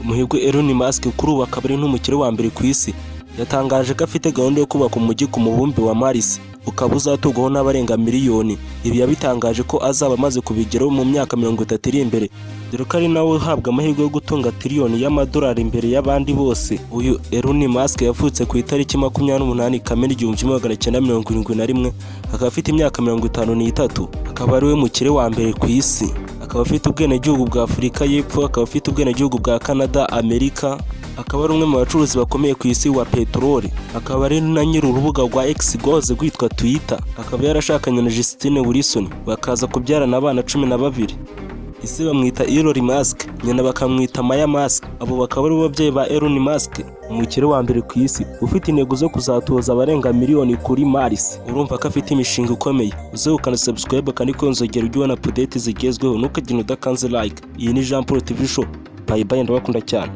Umuherwe Elon Musk, kuri ubu akaba ari n'umukire wa mbere ku isi, yatangaje ko afite gahunda yo kubaka umujyi ku mubumbe wa Mars, ukaba uzaturwaho n'abarenga miliyoni. Ibi yabitangaje ko azaba amaze kubigeraho mu myaka 30 iri imbere, dore ko ari nawe uhabwa amahirwe yo gutunga tiriyoni y'amadolari imbere y'abandi bose. Uyu Elon Musk yavutse ku itariki 28 Kamena 1971, akaba afite imyaka 53, akaba ari we mukire wa mbere ku isi. Akaba afite ubwenegihugu bwa Afurika y'Epfo, akaba afite ubwenegihugu bwa Canada, Amerika, akaba ari umwe mu bacuruzi bakomeye ku isi wa peteroli, akaba ari na nyiri urubuga rwa X rwahoze rwitwa Twitter. Akaba yarashakanye na Justine Wilson, bakaza kubyarana abana 12. Ise bamwita Elon Musk, nyina bakamwita Maya Musk. Abo bakaba ari bo babyeyi ba Elon Musk, umukire wa mbere ku isi, ufite intego zo kuzatuza abarenga miliyoni kuri Mars. Urumva ko afite imishinga ikomeye. Uze subscribe kandi inzogera, ujye ubona update zigezweho. Ntukagende udakanze like. Iyi ni Jean Paul TV Show. Bye bye, ndabakunda cyane.